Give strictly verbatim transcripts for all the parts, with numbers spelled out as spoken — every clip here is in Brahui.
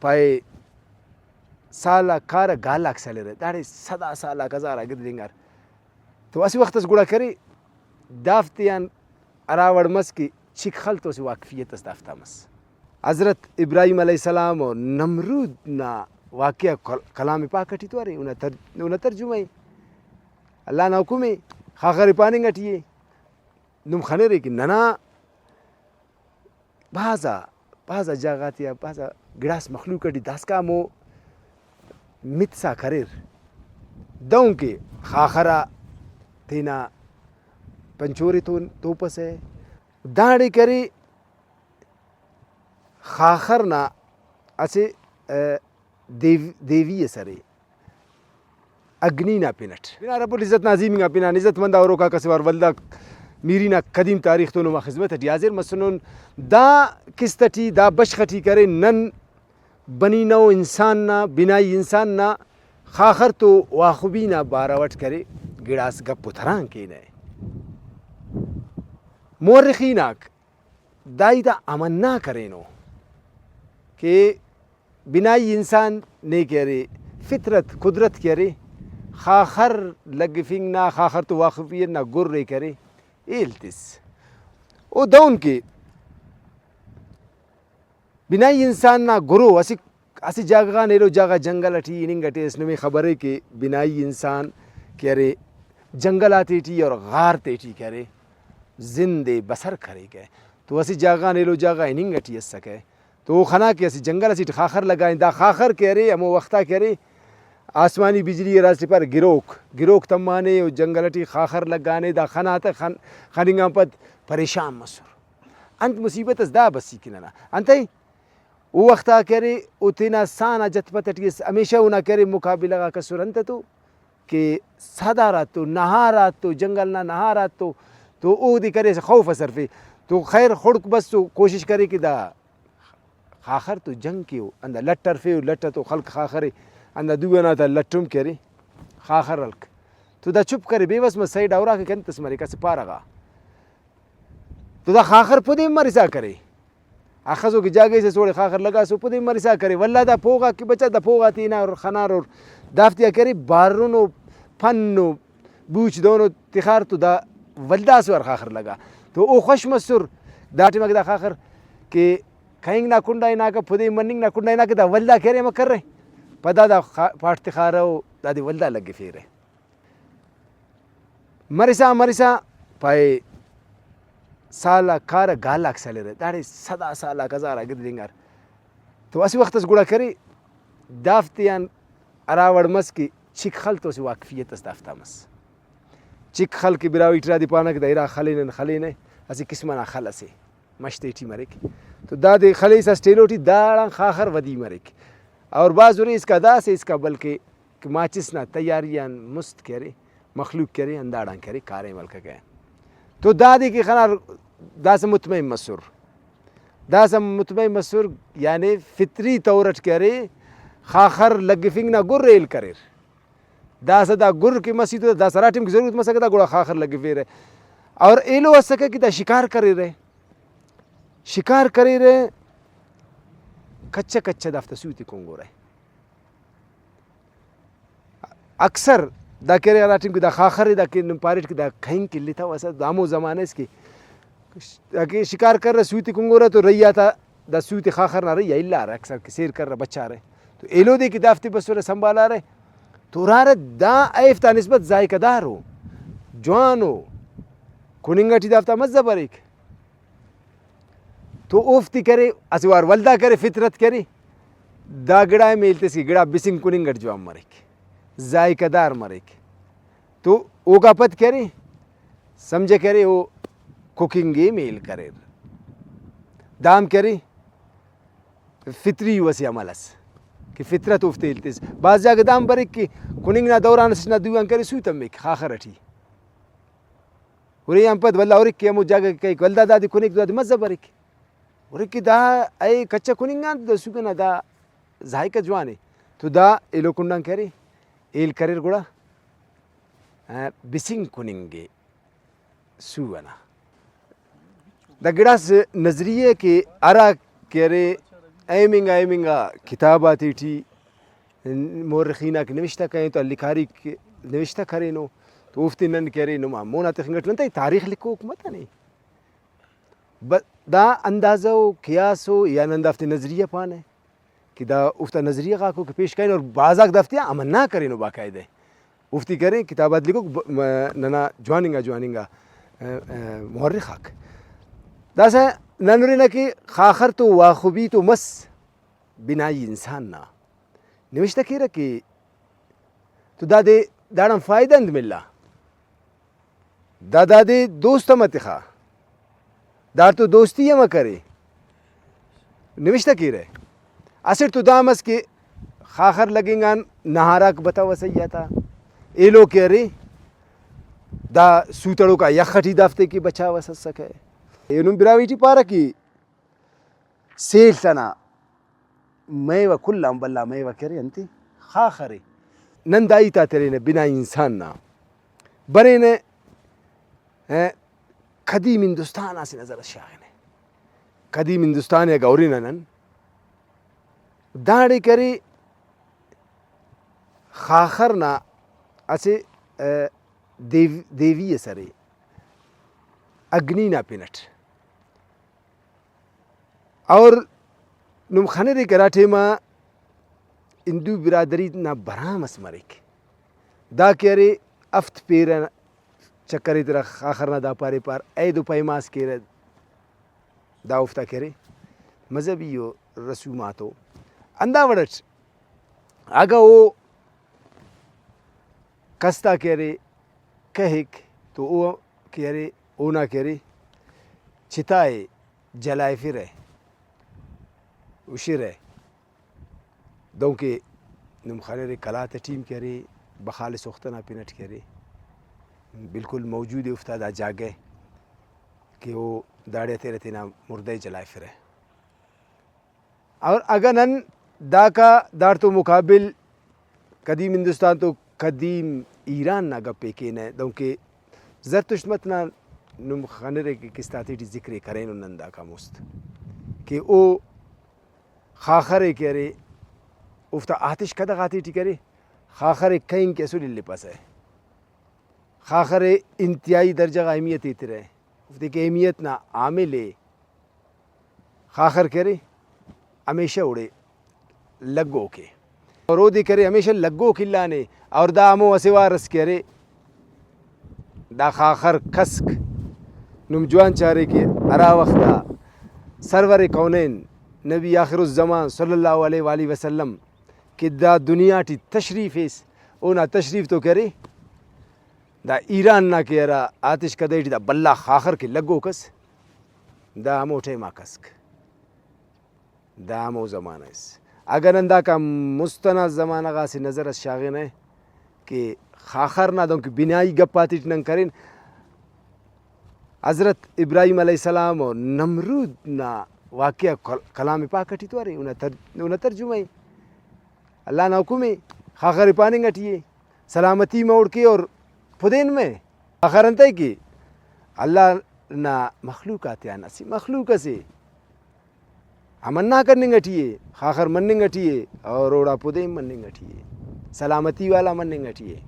پائے سال آک کارہ، گال آک سلرہ، داڑے سدا سال آک، ہزار آک گدرینگار۔ تو اسہ وخت اس گڑا کرے، دافتیان ہرا وڑ مس کہ چک خل تو اسہ واقفیت اس دافتا مس۔ حضرت ابراہیم علیہ السلام و نمرود نا واقعہ کل-، کلام پاک ٹی تو ارے، اونا تر-، اونا ترجمہ ءِ۔ اللہ نا حکم ءِ، خاخر ءِ پاننگ ٹی ءِ۔ نم خنرے کہ ننا بھاز آ، بھاز آ جاگہ غاتیا بھاز آ گڑاس مخلوق ٹی داسکان ہمو متس آک اریر، دہنکہ خاخر آ تینا پنچورے تون توپسہ۔ داڑے کرے خاخر نا اسہ، ء، دیو-، دیوی ئس ارے، اگنی نا پن اٹ۔ بنا رب العزت نا عظیم انگا پن آن عزت مند آ ہروکا کس وار ولدا میری نا قدیم تاریخ تو نما خذمت اٹی حاضر مسنن۔ دا قسط اٹی، دا بشخ اٹی کرے نن بنی نوع انسان نا، بنائی انسان نا خاخر تو واخبی نا بارو اٹ کرے گڑاس گپ و تران کینہ۔ مورخین آک دا ہیت آ امنا کرینو کہ بنائی انسان نے کہ ارے، فطرت، قدرت کہ ارے، خاخر لگفنگ نا، خاخر تو واخفیت نا گر ءِ کہ ارے، ہیل تس۔ او دہن کہ بنائی انسان نا گرو اسہ، اسہ جاگہ غان ایلو جاگہ جنگل ٹی ہننگ ٹی اس، نمے خبرے کہ بنائی انسان کہ ارے جنگل آتے ٹی اور غار تے ٹی کہ ارے زند ءِ بسر کریکہ، تو اسہ جاگہ غان ایلو جاگہ ہننگ ٹی اسکہ۔ تو او خنا کہ اسہ جنگل اسیٹ خاخر لگانے، دا خاخر کہ ارے ہمو وختا کہ ارے آسمانی بجلی ارا اسٹ پارہ گروک، گروک تمانے و جنگل ٹی خاخر لگانے، دا خنا تہ خن-، خننگ آن پد پریشان مسر۔ انت مصیبت اس دا بسی کہ ننا انتئے او وختا کہ ارے او تینا ساہ نا جت پت ٹی اس، ہمیشہ اونا کہ ارے مقابلہ غاک اسر انت تو کہ سہدار آتو، نہار آتو، جنگل نا نہار آتو، تو اودے کرے اسہ خوف اس ہرفے۔ تو خیر خڑک بس تو کوشش کرے کہ دا خاخر تو جنگ کیو، ہندا لٹ ہرفے و لٹ تو خلک خاخر ءِ، ہندا دو ئنا تا لٹ ہم کہ ارے خاخر ہلک۔ تو دا چپ کرے، بے وس مس، سائیڈ آ ہراکہ کہ انت اس مریک، اسہ پارہ غا۔ تو دا خاخر پدین مرسا کرے۔ اخسو کہ جاگہ اس اوڑے خاخر لگاسو، پدین مرسا کرے۔ ولدا دا پوغاک کہ بچا، دا پوغا تینا اور خنار اور دافتیا کرے بارن و پن و بوچ دہنو تخار تو دا ولداسو ہر خاخر لگا۔ تو او خوش مسر دا ٹائما کہ دا خاخر کہ کہنگ نا کنڈا ہناکہ، پدین مننگ نا کنڈا ہناکہ، دا ولدا کہ ارے امر کرے، پدا دا خا-، پاٹ تخارہ و دادے ولدا لگفیرہ۔ مرسا مرسا پائے سال آک کارہ، گال آک سلرہ، داڑے سدا سال آک، ہزار آک گدرینگار۔ تو اسہ وخت اس گڑا کرے، دافتیان ہرا وڑ مس کہ چک خل تو اسہ واقفیت اس دافتا مس۔ چک خل کہ براہوئی ٹی رادے پانہ کہ دا ارا خلینہ، خلینہ، اسہ قسم ئنا خل ئسے مش تیٹی مریک۔ تو دادے خلیسس ٹیلو ٹی، داڑان خاخر ودی مریک۔ اور بھاز ارے اسکا داسہ اسکا بلکہ کہ ماچس نا تیاری آن مست کہ ارے، مخلوق کہ ارے، ہنداڑان کہ ارے کاریم ہلککہ۔ تو دادے کہ خنار داسہ مطمئن مسر۔ داسہ مطمئن مسر، یعنی فطری طور اٹ کہ ارے، خاخر لگفنگ نا گر ہیل کریر۔ داسہ دا گر کہ مسی تو داسہ ہرا ٹائم کہ ضرورت مسکہ دا گڑا خاخر لگفیرہ۔ اور ایلو اسکہ کہ دا شکار کریرہ، شکار کریرہ، کچہ کچہ دافتا سوتے کنگورہ۔ اکثر دا کہ ارے ہرا ٹائم کہ دا خاخر ءِ، دا کہ نم پاریٹ کہ دا کہنگ کہ التوسہ، دا ہمو زمانہ اس کہ دا کہ شکار کرہ، سوتے کنگورہ تو رہی آتا دا سوتے خاخر نا رہی آ الارہ، اکثر کہ سیر کرہ بچارہ۔ تو ایلو دے کہ دافتے بسرہ سنبھالارہ تو ہرارہ دا ایفتا نسبت ذائقہ دار ءُ، جوان ءُ، کننگ ٹی دافتا مزہ بریک۔ تو اوفتے کرے، اسہ وار ولدا کرے، فطرت کرے، دا گڑا ہم ہیل تس کہ گڑا بسنگ کننگ اٹ جوان مریک، ذائقہ دار مریک۔ تو اوکا پد کرے، سمجھہ کرے، او کوکنگ ءِ ہم ہیل کریر۔ دا ہم کرے، فطری ءُ اسہ عمل اس کہ فطرت اوفتے ہیل تس۔ بھاز جاگہ دا ہم بریک کہ کننگ نا دوران اسٹ نا دو آن کرے سو تمک خاخر ٹی۔ ہرے آن پد ولدا ہرک کہ ہمو جاگہ کہ کائک، ولدا دادے کنیک تو دادے مزہ بریک۔ ہرک کہ دا اے کچہ کننگ آن تو دا سوگنا دا ذائقہ جوان ءِ۔ تو دا ایلو کنڈ آن کرے، ہیل کریر گڑا، آ، بسنگ کننگ ءِ سو ئنا۔ دا گڑاس نظریہ کہ ہرا کہ ارے ایم انگا، ایم انگا کتاب آتیٹی مورخین آک نوشتہ کرین تو لکھاریک نوشتہ کرینو، تو اوفتے نن کہ ارے نما مون آ تخنگ اٹ نن تہ تاریخ لکھوک متنے۔ ب-، دا اندازہ ءُ قیاس ءُ یا نن دافتے نظریہ پانہ کہ دا اوفتا نظریہ غاکو کہ پیش کرین اور بھاز آک دافتے آ امنا کرینو باقاعدہ۔ اوفتے کرے کتابات لکھوک ب-، م-، ننا جوان انگا جوان انگا، ا، ا، مورخ آک۔ داسہ نن ہرنہ کہ خاخر تو واخبی تو مس بنائی انسان نا نوشتہ کیرہ کہ تو دادے داڑان فائدہ انت ملا؟ دا دادے دوست امہ تخا؟ داڑتو دوستی امہ کرے؟ نوشتہ کیرہ۔ اسٹ تو دا مس کہ خاخر لگنگان نہاراک بتو اسہ ہیئاتا، ایلو کہ ارے دا سو تڑوکا یخ ٹی دافتے کہ بچاوس اسکہ۔ اینو براہوئی ٹی پارہ کہ سیل ئنا میوہ کل آن بھلا میوہ کہ ارے انتے؟ خاخر ءِ۔ نن دا ہیت آتے ہرینہ بنائی انسان نا برینہ، ءِ، قدیم ہندوستان آ اسہ نظر اس شاغنہ۔ قدیم ہندوستان ءِ اگہ ہرنہ نن داڑے کہ ارے خاخر نا اسہ، ءِ، دیو-، دیوی اس ارے اگنی نا پن اٹ۔ اور نم خنرے کہ ہرا ٹائما ہندو برادری نا برام اس مریک، دا کہ ارے ہفت پیرہ چکر ایترہ خاخر نا، دا پارے پار عید و پیماز کیرہ، دا اوفتا کہ ارے مذہبی و رسومات او۔ ہندا وڑ اٹ اگہ او کس تا کہ ارے کہک تو او کہ ارے اونا کہ ارے چتا ءِ جلائفرہ، ہشرہ، دہنکہ نم خنرے قلات ٹی ہم کہ ارے بخال سوخت ئنا پن اٹ کہ ارے بالکل موجود ءِ اوفتا دا جاگہ کہ او داڑے ہتیرہ تینا مردہ ءِ جلائفرہ۔ اور اگہ نن داکا داڑتو مقابل قدیم ہندوستان تو قدیم ایران نا گپ ءِ کینہ، دہنکہ زرتشت مت نا نم خنرے کہ قسط آتیٹی ذکر ءِ کرینن نن داکا مست کہ او خاخر ءِ کہ ارے اوفتا آتش کدہ غاتیٹی کرے، خاخر ءِ کہنگ کہ اسل الپسہ، خاخر ءِ انتہائی درجہ غا اہمیت ایترہ، اوفتے کہ اہمیت نا عامل ءِ۔ خاخر کہ ارے ہمیشہ اوڑے لگوک ءِ اور اودے کہ ارے ہمیشہ لگوک الانے اور دا ہمو اسہ وار ئس کہ ارے دا خاخر کسک۔ نم جوان چارے کہ ہرا وخت آ سرور کونین نبی آخر الزمان صلی اللہ علیہ وآلہ وسلم کہ دا دنیا ٹی تشریف ایس، اونا تشریف تو کہ ارے دا ایران نا کہ ہرا آتش کدہ ٹی دا بھلا خاخر کہ لگوک ئس، دا ہمو ٹائما کسک۔ دا ہمو زمانہ اس۔ اگہ نن داکان مست ئنا زمانہ غا اسہ نظر اس شاغنہ کہ خاخر نا دہنکہ بنائی گپ آتیٹی نن کرین، حضرت ابراہیم علیہ السلام و نمرود نا واقعہ کل-، کلام پاک ٹی تو ارے، اونا تر-، اونا ترجمہ ءِ۔ اللہ نا حکم ءِ، خاخر ءِ پاننگ ٹی ءِ، سلامتی مہ اوڑکے اور پدین مہ۔ خاخر انتئے کہ اللہ نا مخلوق آتیان اسہ مخلوق اسے۔ امنا کننگ ٹی ءِ، خاخر مننگ ٹی ءِ اور اوڑا پدین مننگ ٹی ءِ، سلامتی والا مننگ ٹی ءِ۔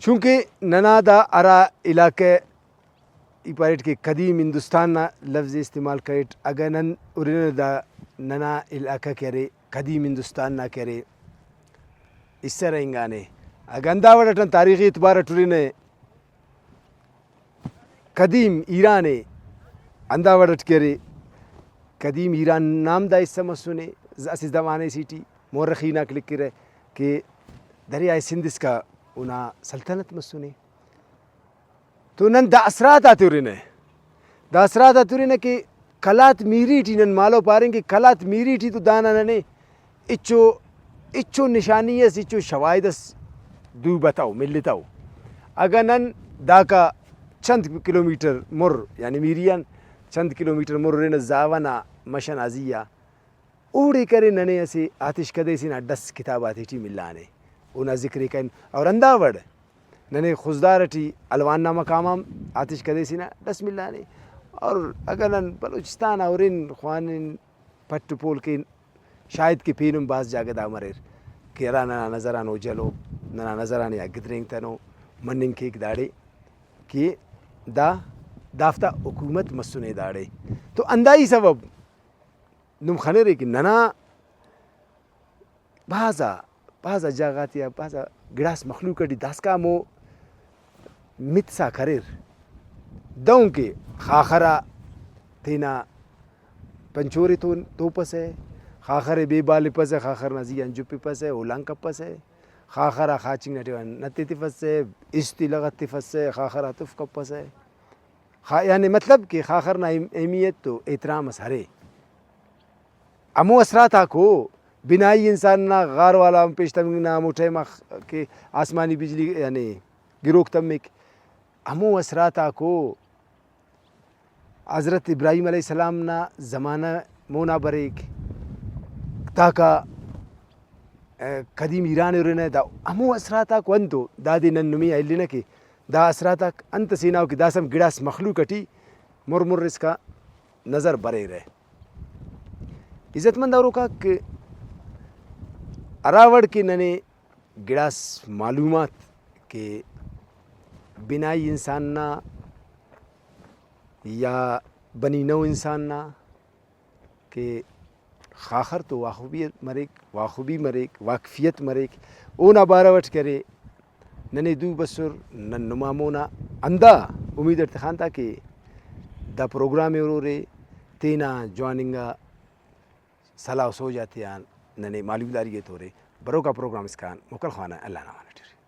چونکہ ننا دا ہرا علاقہ ای پاریٹ کہ قدیم ہندوستان نا لفظ استعمال کریٹ، اگہ نن ہرنہ دا ننا علاقہ کہ ارے قدیم ہندوستان نا کہ ارے حصہ رہینگانے، اگہ ہندا وڑ اٹ نن تاریخی اعتبار اٹ ہرنہ قدیم ایران ءِ ہندا وڑ اٹ کہ ارے، قدیم ایران نا ہم دا حصہ مسنے۔ اسہ زمانہ سے ٹی مورخین آک لکھرہ کہ دریائے سندھ اسکا اونا سلطنت مسنے۔ تو نن دا اثرات آتے ہرنہ، دا اثرات آتے ہرنہ کہ قلات میری ٹی نن مالو پارین کہ قلات میری ٹی تو دانا ننے ہچو، ہچو نشانی اس، ہچو شواہد اس دو بتو، ملتو۔ اگہ نن داکا چند کلومیٹر مر، یعنی میری آن چند کلومیٹر مر ہرنہ زاوہ نا مش ئنا زی آ، اوڑے کرے ننے اسہ آتش کدہ سے نا ڈس کتاب آتیٹی ملانے، اونا ذکر ءِ کرین۔ اور ہندا وڑ ننے خضدار ٹی الوان نا مقام آن آتش کدہ سے نا ڈس ملانے۔ اور اگہ نن بلوچستان آ ہرن خوانن، پٹ و پول کین، شاید کہ پین ہم بھاز جاگہ دا مریر کہ ہرا ننا نظر آن اوجلو، ننا نظر آن یا گدرینگتنو، مننگ کیک داڑے کہ دا، دافتا حکومت مسنے داڑے۔ تو ہنداہی سوب نم خنرے کہ ننا بھاز آ، بھاز آ جاگہ غاتیا بھاز آ گڑاس مخلوق ٹی داسکان ہمو متساک اریر۔ دہنکہ خاخر آ تینا پنچور ءِ تون توپسہ، خاخر ءِ بے بالپسہ، خاخر نا زی آن جپپسہ، اولان کپسہ، خاخر آ خاچنگ نا ٹائما نت ءِ تفسہ، است ءِ لغت تفسہ، خاخر آ تف کپسہ۔ خا-، یعنی مطلب کہ خاخر نا اہم-، اہمیت و احترام اس ارے۔ ہمو اثرات آکو بنائی انسان نا غار والا ہم پیش تمنگ نا ہمو ٹائم آ خ-، کہ آسمانی بجلی یعنی گروک تمک، ہمو اثرات آکو حضرت ابراہیم علیہ السلام نا زمانہ مونا بریک، داکا، ء، قدیم ایران ہرنہ، دا ہمو اثرات آکو انتو دادے نن نمے آ النہ کہ دا اثرات آک انت ئسے نا کہ داسہ ہم گڑاس مخلوق ٹی مر مر اسکا نظر بریرہ۔ عزت مند اوروکاک، ہرا وڑ کہ ننے گڑاس معلومات کہ بنائی انسان نا یا بنی نوع انسان نا کہ خاخر تو واخبی مریک، واخبی مریک، واقفیت مریک، اونا بارو اٹ کرے۔ ننے دو بسر، نن نما مونا ہندا امید اٹ تخان تا کہ دا پروگرام ءِ ہرورے تینا جوان انگا سلاہ و سوج آتیان ننے معلومداری ءِ تورے۔ بروکا پروگرام اسکان موکل خوانہ، اللہ نا امان اٹ ارے۔